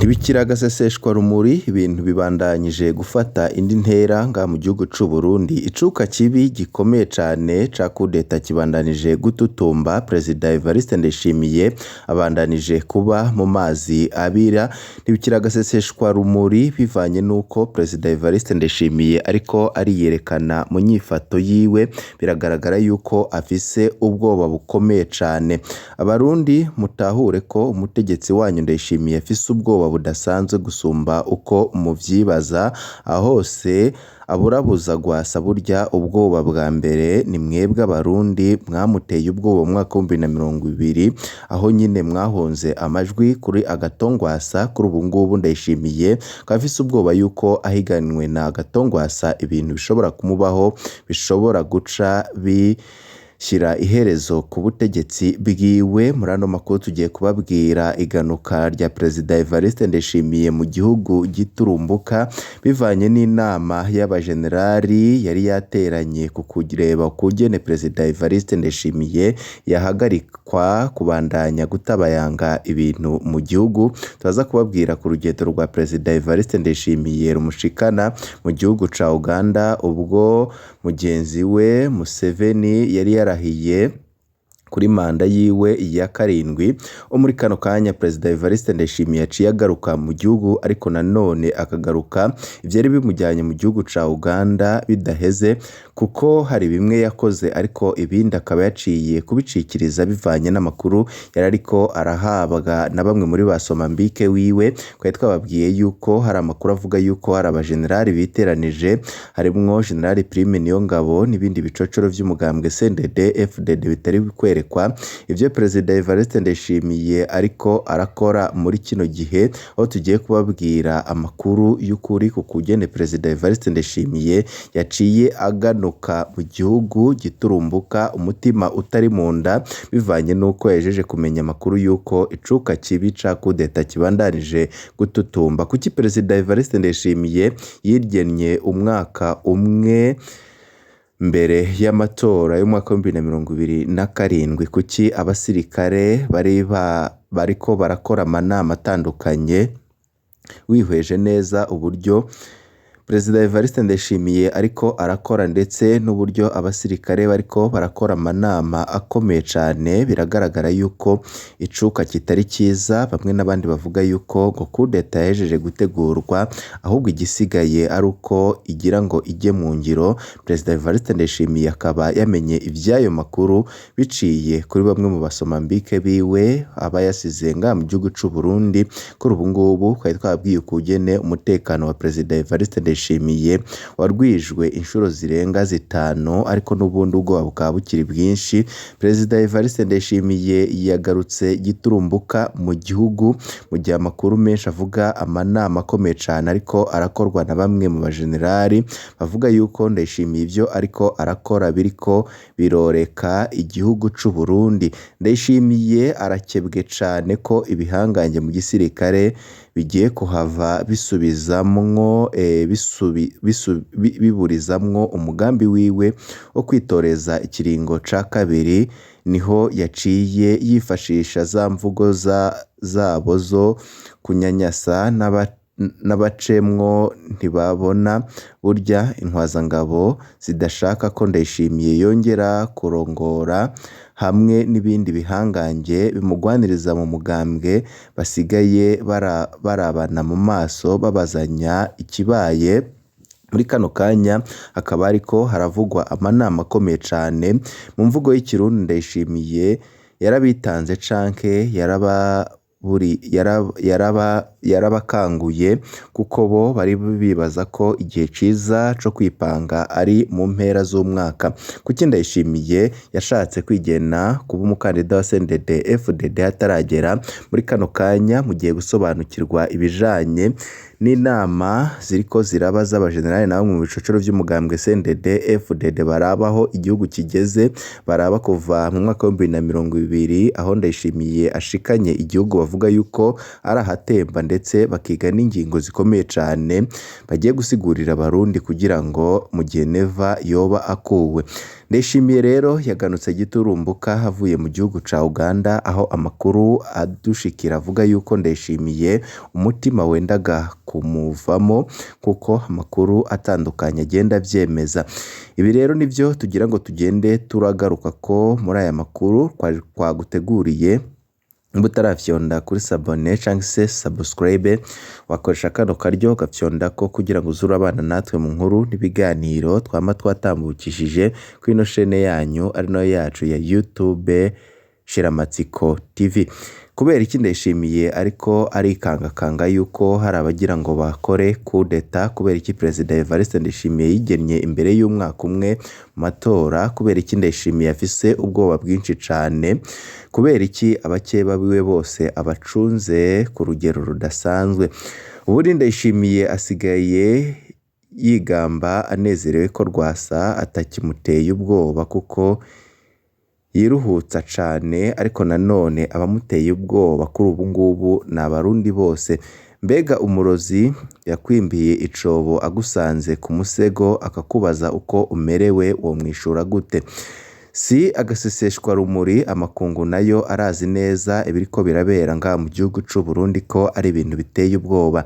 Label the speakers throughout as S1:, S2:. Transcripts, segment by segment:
S1: Ntibikiri agaseseshwarumuri, ibintu bibandanyije gufata indi ntera ngaha mu gihugu c'Uburundi. Icuka kibi gikomeye cane ca kudeta kibandanije gututumba, Perezida Evariste Ndayishimiye abandanije kuba mu mazi abira. Ntibikiri agaseseshwarumuri bivanye n'uko Perezida Evariste Ndayishimiye ariko ariyerekana mu nyifato yiwe, biragaragara yuko afise ubwoba bukomeye cane. Abarundi mutahure ko umutegetsi wanyu Ndayishimiye afise ubwoba budasanzwe gusumba uko muvyibaza, aho hose aburabuza gwasa burya ubwoba bwa mbere ni mwebwe Abarundi mwamuteye ubwoba mu mwaka w'2020, aho nyene mwahonze amajwi kuri Agatongwasa, kuri ubu ngubu Ndayishimiye akaba afise ubwoba yuko ahiganwe na Agatongwasa ibintu bishobora kumubaho, bishobora guca bishira iherezo ku butegetsi bwiwe. Muri ano makuru tugiye kubabwira iganuka rya Perezida Evariste Ndayishimiye mu gihugu giturumbuka, bivanye n'inama y'abajenerali yari yateranye ku kureba ukungene Perezida Evariste Ndayishimiye yahagarikwa kubandanya gutabayanga ibintu mu gihugu. Turaza kubabwira ku rugendo rwa Perezida Evariste Ndayishimiye rumushikana mu gihugu ca Uganda, ubwo mugenzi we Museveni yari yarahiye kuri manda yiwe ya karindwi. Wo muri kano kanya Perezida Evariste Ndayishimiye yaciye agaruka mu gihugu, ariko nanone akagaruka ivyari bimujanye mu gihugu ca Uganda bidaheze, kuko hari bimwe yakoze ariko ibindi akaba yaciye kubicikiriza bivanye n'amakuru yari ariko arahabwa na bamwe muri ba somambike wiwe. Twari twababwiye yuko hari amakuru avuga yuko hari abajenerali biteranije, harimwo Jenerali Prime Niyongabo n'ibindi bicocoro vy'umugambwe CNDD FDD bitari kwerekwa ivyo Perezida Evariste Ndayishimiye ariko arakora muri kino gihe, aho tugiye kubabwira amakuru y'ukuri ku kugene Perezida Evariste Ndayishimiye yaciye aganuka mu gihugu giturumbuka, umutima utari mu nda, bivanye n'uko yahejeje kumenya amakuru y'uko icuka kibi ca kudeta kibandanije gututumba. Kuki Perezida Evariste Ndayishimiye yigennye umwaka umwe mbere y'amatora y'umwaka w'2027? Kuki abasirikare bari bariko barakora amanama atandukanye? Wihweje neza uburyo Perezida Evariste Ndayishimiye ariko arakora ndetse n'uburyo abasirikare bariko barakora amanama akomeye cane, biragaragara yuko icuka kitari ciza. Bamwe n'abandi bavuga yuko ngo kudeta yahejeje gutegurwa, ahubwo igisigaye ari uko igira ngo ije mu ngiro. Perezida Evariste Ndayishimiye akaba yamenye ivy'ayo makuru biciye kuri bamwe mu basomambike biwe aba yasize ngaha mu gihugu c'Uburundi. Kuri ubu ngubu twari twababwiye ukugene umutekano wa Perezida Evariste Ndayishimiye warwijwe inshuro zirenga zitanu, ariko n'ubundi ubwoba bukaba bukiri bwinshi. Perezida Evariste Ndayishimiye yagarutse giturumbuka mu gihugu, mu gihe amakuru menshi avuga amanama akomeye cane ariko arakorwa na bamwe mu bajenerali bavuga yuko Ndayishimiye ivyo ariko arakora biriko biroreka igihugu c'Uburundi. Ndayishimiye arakebwe cane ko ibihangange mu gisirikare bigiye kuhava bisubizamwo biburizamwo umugambi wiwe wo kwitoreza ikiringo ca kabiri. Niho yaciye yifashisha za mvugo zabo zo kunyanyasa n'abacemwo ntibabona burya intwazangabo zidashaka ko Ndayishimiye yongera kurongora, hamwe n'ibindi bihangange bimugwaniriza mu mugambwe basigaye barabana mu maso babazanya ikibaye. Muri kano kanya hakaba hariko haravugwa amanama akomeye cane. Mu mvugo y'ikirundi Ndayishimiye yarabitanze canke yarabakanguye, kuko bo bari bibaza ko igihe ciza co kwipanga ari mu mpera z'umwaka. Kuki Ndayishimiye yashatse kwigena kuba umukandida wa CNDD FDD hataragera? Muri kano kanya mugiye gusobanukirwa ibijanye n'inama ziriko ziraba z'abajenerali na bamwe mu bicocoro vy'umugambwe CNDD FDD, baraba aho igihugu kigeze, baraba kuva mu mwaka w'2020 aho Ndayishimiye ashikanye igihugu bavuga yuko ari ahatemba. ndetse bakiga n'ingingo zikomeye cane bagiye gusigurira abarundi kugira ngo mu gihe Neva yoba akuwe. Ndayishimiye rero yaganutse giturumbuka avuye mu gihugu ca Uganda, aho amakuru adushikira avuga yuko Ndayishimiye umutima wendaga kumuvamo, kuko amakuru atandukanye agenda avyemeza. Ibi rero nivyo tugira ngo tugende turagaruka ko muri aya makuru twaguteguriye. Nimba utarafyonda kuri sabone canke se subscribe, wakoresha kano karyo ugafyondako kugira ngo uze urabana natwe mu nkuru n'ibiganiro twama twatambukishije kuri ino shene yanyu ari nayo yacu ya YouTube Shiramatsiko TV. Kubera iki Ndayishimiye ariko arikangakanga yuko hari abagira ngo bakore kudeta? Kubera iki Perezida Evariste Ndayishimiye yigennye imbere y'umwaka umwe mu matora? Kubera iki Ndayishimiye afise ubwoba bwinshi cane? Kubera iki abakeba biwe bose abacunze ku rugero rudasanzwe? Ubundi Ndayishimiye asigaye yigamba anezerewe ko Rwasa atakimuteye ubwoba kuko yiruhutsa cane, ariko nanone abamuteye ubwoba kuri ubu ngubu ni abarundi bose. Mbega umurozi yakwimbiye icobo agusanze ku musego akakubaza uko umerewe, womwishura gute? Si agaseseshwa rumuri, amakungu nayo arazi neza ibiriko birabera ngaha mu gihugu c'u Burundi ko ari ibintu biteye ubwoba.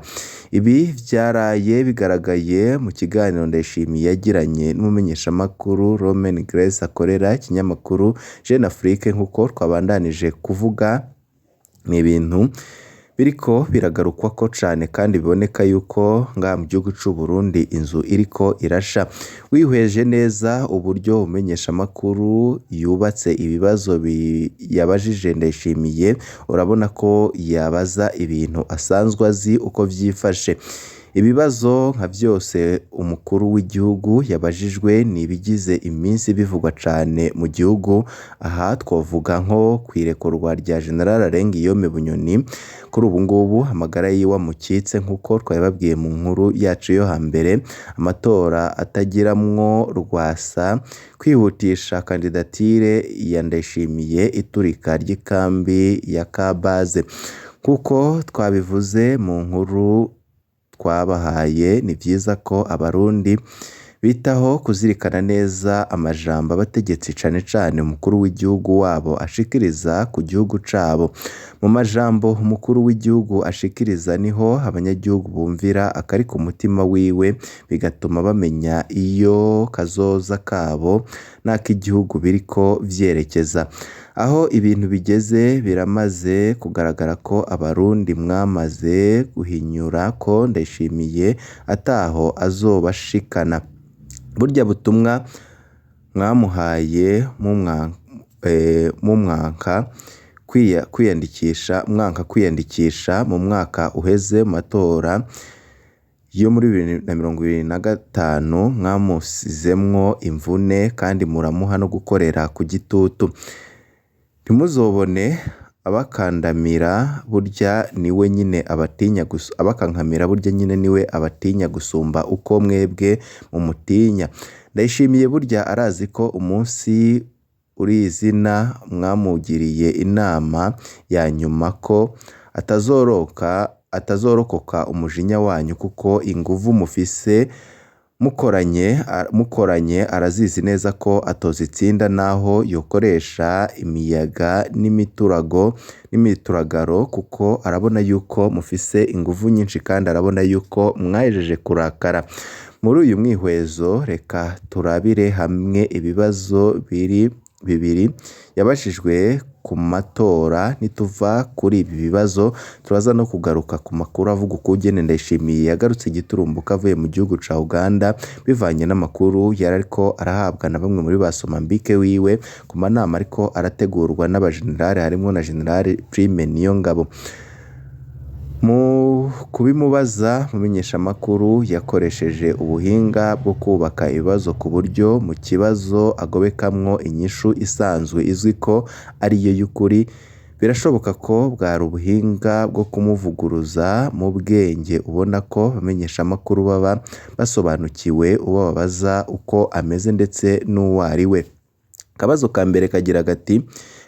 S1: Ibi vyaraye bigaragaye mu kiganiro Ndayishimiye yagiranye n'umumenyeshamakuru Romain Grace akorera ikinyamakuru Jeune Afrique, nkuko twabandanije kuvuga. Ni ibintu biriko biragarukwako cane kandi biboneka yuko ngaha mu gihugu c'u Burundi inzu iriko irasha. Wihweje neza uburyo umumenyeshamakuru yubatse ibibazo yabajije Ndayishimiye, urabona ko yabaza ibintu asanzwe azi uko vyifashe. Ibibazo nka vyose umukuru w'igihugu yabajijwe ni ibigize iminsi bivugwa cane mu gihugu. Aha twovuga nko kw'irekurwa rya General Guillaume Bunyoni, kuri ubu ngubu amagara yiwe amukitse nkuko twabibabwiye mu nkuru yacu yo hambere, amatora atagiramwo Rwasa, kwihutisha kandidatire ya Ndayishimiye, iturika ry'ikambi ya Kabaze. Kuko twabivuze mu nkuru twabahaye, ni vyiza ko abarundi bitaho kuzirikana neza amajambo abategetsi cane cane umukuru w'igihugu wabo ashikiriza ku gihugu cabo. Mu majambo umukuru w'igihugu ashikiriza niho abanyagihugu bumvira akari ku mutima wiwe, bigatuma bamenya iyo kazoza kabo n'ak'igihugu biriko vyerekeza. Aho ibintu bigeze biramaze kugaragara ko abarundi mwamaze guhinyura ko Ndayishimiye ataho azobashikana. Burya butumwa mwamuhaye mumwanka kwiyandikisha, mwanka kwiyandikisha mu mwaka uheze mu matora yo muri 2025, mwamusizemwo imvune kandi muramuha no gukorera ku gitutu. Ntimuzobone abakandamira, burya niwe nyine abatinya, abakankamira burya nyine niwe abatinya gusumba uko mwebwe mumutinya. Ndayishimiye burya arazi ko umunsi uri izina mwamugiriye inama ya nyuma ko atazorokoka umujinya wanyu, kuko inguvu mufise mukoranye arazizi neza ko atozitsinda naho yokoresha imiyaga n'imituragaro, kuko arabona yuko mufise inguvu nyinshi kandi arabona yuko mwahejeje kurakara. Muri uyu mwihwezo reka turabire hamwe ibibazo bibiri yabajijwe ku matora. Nituva kuri ibi bibazo turaza no kugaruka ku makuru avuga ukugene Ndayishimiye yagarutse giturumbuka avuye mu gihugu ca Uganda, bivanye n'amakuru yari ariko arahabwa na bamwe muri ba Somambike wiwe ku manama ariko arategurwa n'abajenerali harimwo na General Prime Niyongabo. Mu kubimubaza umumenyeshamakuru yakoresheje ubuhinga bwo kubaka ibibazo ku buryo mu kibazo agobekamwo inyishu isanzwe izwi ko ariyo y'ukuri. Birashoboka ko bwari ubuhinga bwo kumuvuguruza mu bwenge, ubona ko abamenyeshamakuru baba basobanukiwe uwo babaza uko ameze ndetse n'uwo ari we. Akabazo ka mbere kagira gati: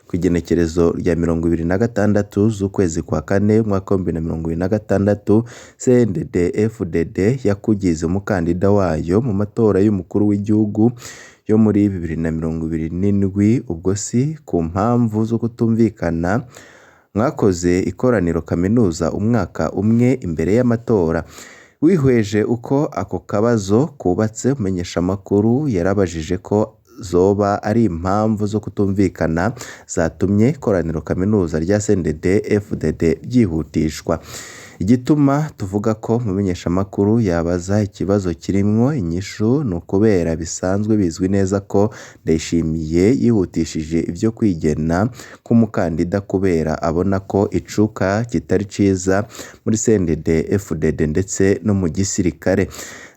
S1: kw'igenekerezo rya 26 z'ukwezi kwa kane umwaka w'2026, CNDD FDD yakugize umukandida wayo mu matora y'umukuru w'igihugu yo muri 2027, ubwo si ku mpamvu zo kutumvikana mwakoze ikoraniro kaminuza umwaka umwe imbere y'amatora. Wihweje uko ako kabazo kubatse, umumenyeshamakuru yarabajije ko zoba ari impamvu zo kutumvikana zatumye ikoraniro kaminuza rya CNDD FDD ryihutishwa. Igituma tuvuga ko umumenyeshamakuru yabaza ikibazo kirimwo inyishu ni ukubera bisanzwe bizwi neza ko Ndayishimiye yihutishije ivyo kwigena k'umukandida kubera abona ko icuka kitari ciza muri CNDD FDD ndetse no mu gisirikare.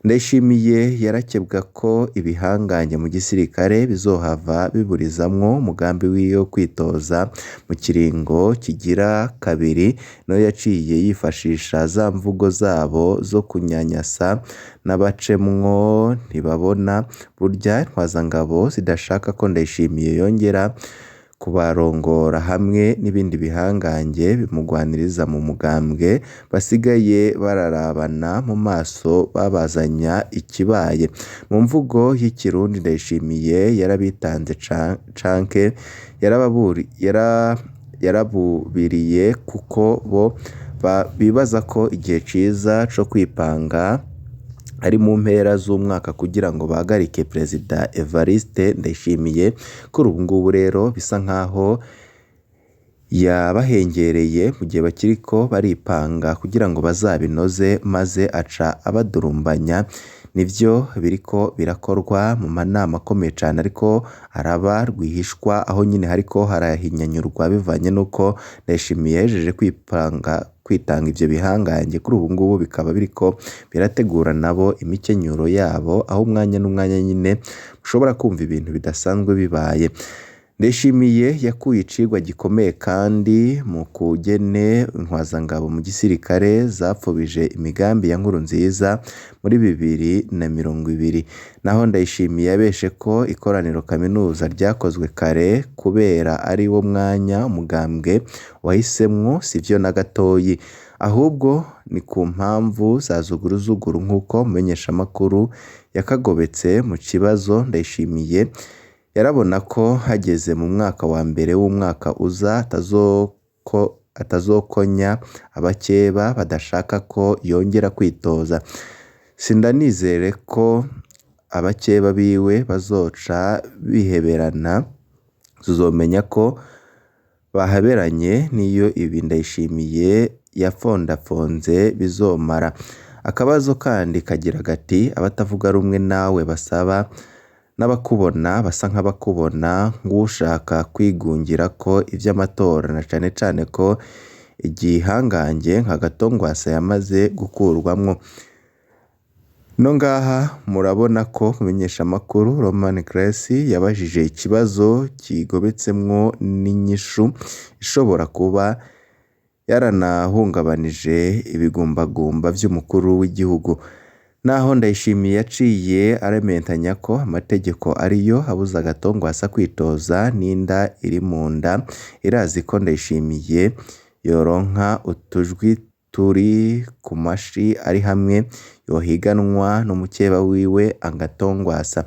S1: Ndayishimiye yarakebwa ko ibihangange mu gisirikare bizohava biburizamwo umugambi wiwe wo kwitoza mu kiringo kigira kabiri, niho yaciye yifashisha za mvugo zabo zo kunyanyasa n'abacemwo ntibabona, burya intwazangabo zidashaka ko Ndayishimiye yongera kubarongora hamwe n'ibindi bihangange bimugwaniriza mu mugambwe, basigaye bararabana mu maso babazanya ikibaye. Mu mvugo y'ikirundi Ndayishimiye yarabitanze canke yarabubiriye kuko bo bibaza ko igihe ciza co kwipanga ari mu mpera z'umwaka kugira ngo bahagarike Perezida Evariste Ndayishimiye. Kuri ubu ngubu rero bisa nkaho yabahengereye mu gihe bakiriko baripanga kugira ngo bazabinoze, maze aca abadurumbanya. Nivyo biriko birakorwa mu manama akomeye cane ariko araba rwihishwa, aho nyene hariko harahinyanyurwa bivanye n'uko Ndayishimiye yahejeje kwipanga kwitanga ivyo bihangange. Kuri ubu ngubu bikaba biriko birategura nabo imikenyuro yabo, aho umwanya n'umwanya nyene ushobora kumva ibintu bidasanzwe bibaye. Ndayishimiye yakuye icigwa gikomeye kandi mu kugene intwazangabo mu gisirikare zapfubije imigambi ya Nkurunziza muri 2020. Naho Ndayishimiye yabeshe ko ikoraniro kaminuza ryakozwe kare kubera ari wo mwanya umugambwe wahisemwo, sivyo na gatoyi, ahubwo ni ku mpamvu za zuguruzuguru nk'uko umumenyeshamakuru yakagobetse mu kibazo. Ndayishimiye yarabona ko hageze mu mwaka wa mbere w'umwaka uza atazokonya abakeba badashaka ko yongera kwitoza. Sindanizere ko abakeba biwe bazoca biheberana, tuzomenya ko bahaberanye n'iyo ibi Ndayishimiye yafondafonze bizomara. Akabazo kandi kagira gati: abatavuga rumwe nawe basaba n'abakubona basa nk'abakubona nk'ushaka kwigungira ko ivy'amatora, na cane cane ko igihangange nka Gatongwasa yamaze gukurwamwo. No ngaha murabona ko umumenyeshamakuru Roman Grace yabajije ikibazo kigobetsemwo n'inyishu ishobora kuba yaranahungabanije ibigumbagumba vy'umukuru w'igihugu. Naho Ndayishimiye yaciye arementanya ko amategeko ariyo abuza Gatongwasa kwitoza, n'inda iri mu nda irazi ko Ndayishimiye yoronka utujwi turi ku mashi ari hamwe yohiganwa n'umukeba wiwe Agatongwasa.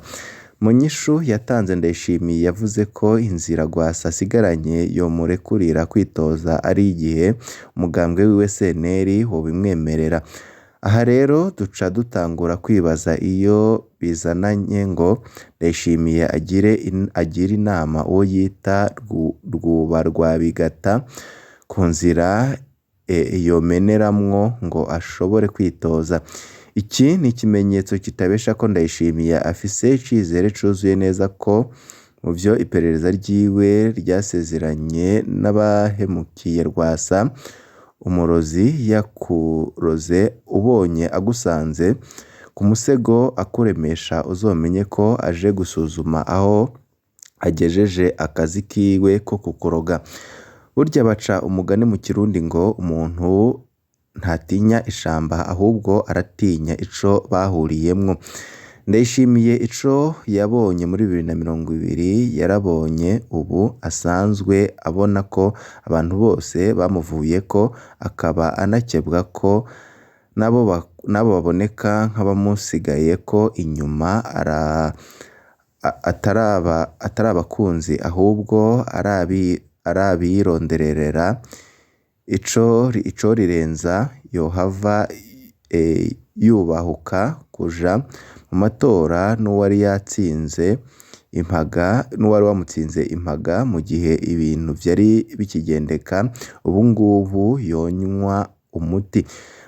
S1: Mu nyishu yatanze Ndayishimiye yavuze ko inzira Rwasa asigaranye yomurekurira kwitoza ari igihe umugambwe wiwe CNL wobimwemerera. Aha rero duca dutangura kwibaza iyo bizananye ngo Ndayishimiye agire inama uwo yita Rwubarwabigata ku nzira yomeneramwo ngo ashobore kwitoza. Iki ni ikimenyetso kitabesha ko Ndayishimiye afise icizere cuzuye neza ko mu vyo iperereza ryiwe ryasezeranye n'abahemukiye Rwasa, umurozi yakuroze ubonye agusanze ku musego akuremesha uzomenye ko aje gusuzuma aho agejeje akazi kiwe ko kukuroga. Burya baca umugani mu Kirundi ngo umuntu ntatinya ishamba ahubwo aratinya ico bahuriyemwo. Ndayishimiye ico yabonye muri 2020 yarabonye ubu asanzwe abona ko abantu bose bamuvuyeko, akaba anakebwa ko nabo baboneka nk'abamusigayeko inyuma atari abakunzi ahubwo ari abironderera icorirenza yohava yubahuka kuja mu matora n'uwari yatsinze impaga n'uwari wamutsinze impaga mu gihe ibintu vyari bikigendeka, ubu ngubu yonywa umuti.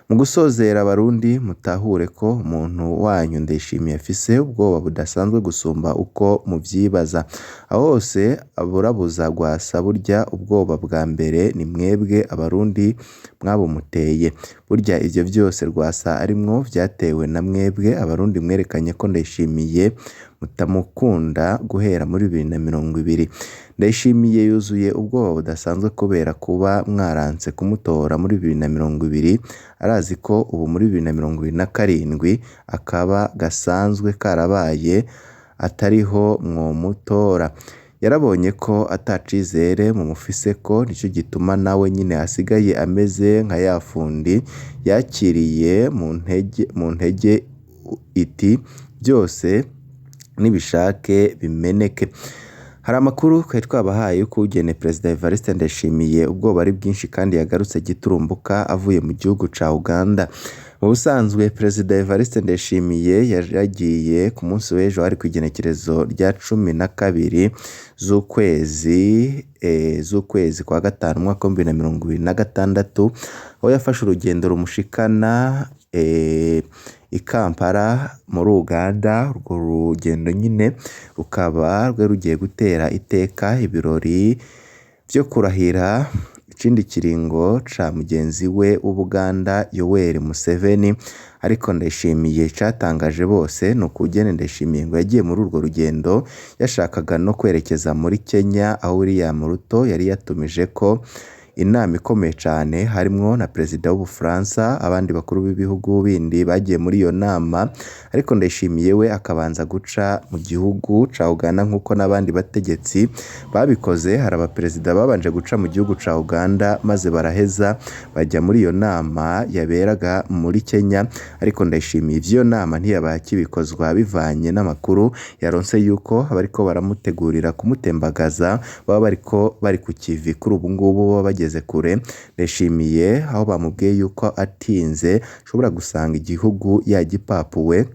S1: Mu gusozera abarundi mutahure ko umuntu wanyu Ndayishimiye afise ubwoba budasanzwe gusumba uko muvyibaza. Aho hose aburabuza Rwasa burya ubwoba bwa mbere ni mwebwe abarundi mwabumuteye. Burya ivyo vyose Rwasa arimwo vyatewe na mwebwe abarundi mwerekanye ko Ndayishimiye mutamukunda guhera muri 2020. Ndayishimiye yuzuye ubwoba budasanzwe kubera kuba mwaranse kumutora muri 2020, arazi ko ubu muri 2027 akaba gasanzwe karabaye atariho mwomutora. Yarabonye ko ata cizere mumufiseko, nico gituma nawe nyene asigaye ameze nka ya fundi yakiriye mu ntege iti vyose nibishake bimeneke. Hari amakuru twari twabahaye y'ukugene Perezida Evariste Ndayishimiye ubwoba ari bwinshi kandi yagarutse giturumbuka avuye mu gihugu ca Uganda. Mu busanzwe Perezida Evariste Ndayishimiye yaragiye ku munsi w'ejo hari kw'igenekerezo rya 12 z'ukwezi kwa gatanu umwaka wa 2026, aho yafashe urugendo rumushikana i Kampala muri Uganda. Urwo rugendo nyine rukaba rwari rugiye gutera iteka ibirori vyo kurahira ikindi kiringo ca mugenzi we w'Ubuganda Yoweri Museveni. Ariko Ndayishimiye icatangaje bose ni ukugene Ndayishimiye ngo yagiye muri urwo rugendo yashakaga no kwerekeza muri Kenya, aho William Ruto yari yatumije ko inama ikomeye cane harimwo na perezida w'Ubufaransa, abandi bakuru b'ibihugu bindi bagiye muri iyo nama, ariko Ndayishimiye we akabanza guca mu gihugu ca Uganda nk'uko n'abandi bategetsi babikoze. Hari abaperezida babanje guca mu gihugu ca Uganda maze baraheza bajya muri iyo nama yaberaga muri Kenya, ariko Ndayishimiye ivy'iyo nama ntiyabaye akibikozwa bivanye n'amakuru yaronse yuko abariko baramutegurira kumutembagaza baba bariko bari ku kivi kuri ubu ngubu baba bageze kure. Ndayishimiye aho bamubwiye yuko atinze ashobora gusanga igihugu yagipapuwe.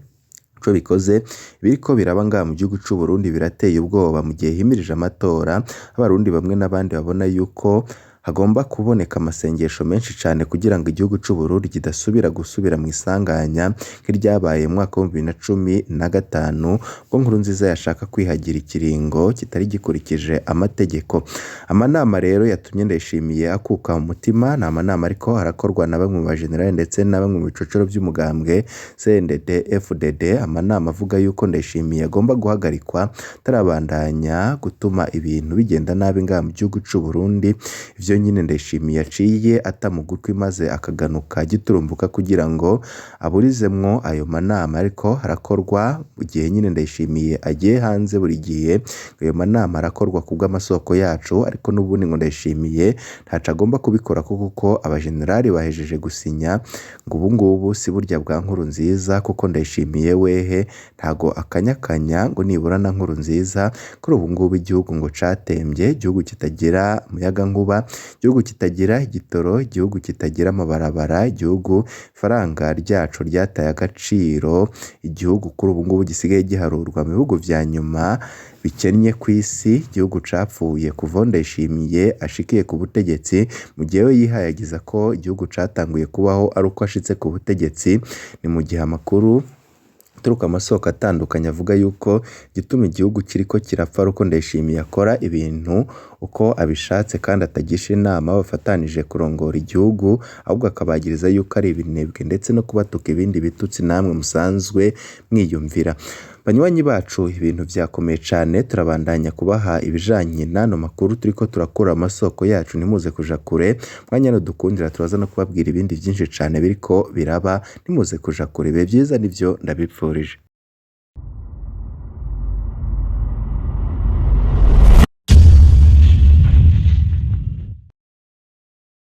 S1: Ico bikoze biriko biraba ngaha mu gihugu c'u Burundi birateye ubwoba mu gihe himirije amatora, abarundi bamwe n'abandi babona yuko hagomba kuboneka amasengesho menshi cane kugira ngo igihugu c'u Burundi kidasubira gusubira mu isanganya nk'iryabaye mu mwaka wa 2015, ubwo Nkurunziza yashaka kwihagira ikiringo kitari gikurikije amategeko. Amanama rero yatumye Ndayishimiye akuka mu mutima ni amanama ariko arakorwa na bamwe mu bajenerali ndetse na bamwe mu bicocero vy'umugambwe CNDD FDD, amanama avuga yuko Ndayishimiye agomba guhagarikwa atarabandanya gutuma ibintu bigenda nabi ngaha mu gihugu c'u Burundi. Ivyo nyine Ndayishimiye yaciye ata mu gutwi maze akaganuka giturumbuka kugira ngo aburizemwo ayo manama ariko arakorwa mu gihe nyine Ndayishimiye agiye hanze buri gihe. Ayo manama arakorwa kubw'amasoko yacu, ariko n'ubundi ngo Ndayishimiye ntaco agomba kubikora kuko abajenerali bahejeje gusinya ngo ubu ngubu si burya bwa Nkurunziza, kuko Ndayishimiye wehe ntago akanyakanya ngo nibura na Nkurunziza. Kuri ubu ngubu igihugu ngo catembye, igihugu kitagira umuyagankuba, igihugu kitagira igitoro, igihugu kitagira amabarabara, igihugu ifaranga ryacu ryataye agaciro, igihugu kuri ubu ngubu gisigaye giharurwa mu bihugu vya nyuma bikennye kw'isi, igihugu capfuye kuva aho Ndayishimiye ashikiye ku butegetsi, mu gihe we yihayagiza ko igihugu catanguye kubaho ari uko ashitse ku butegetsi. Ni mu gihe amakuru aturuka amasoko atandukanye avuga yuko igituma igihugu kiriko kirapfa ari uko Ndayishimiye akora ibintu uko abishatse kandi atagisha inama abo bafatanije kurongora igihugu, ahubwo akabagiriza yuko ari ibinebwe ndetse no kubatuka ibindi bitutsi namwe musanzwe mwiyumvira. Banywanyi bacu ibintu vyakomeye cane, turabandanya kubaha ibijanye n'ano makuru turiko turakura amasoko yacu, ntimuze kuja kure. Mwanya nudukundira turaza no kubabwira ibindi vyinshi cane biriko biraba, ntimuze kuja kure. Ibihe vyiza nivyo ndabipfurije.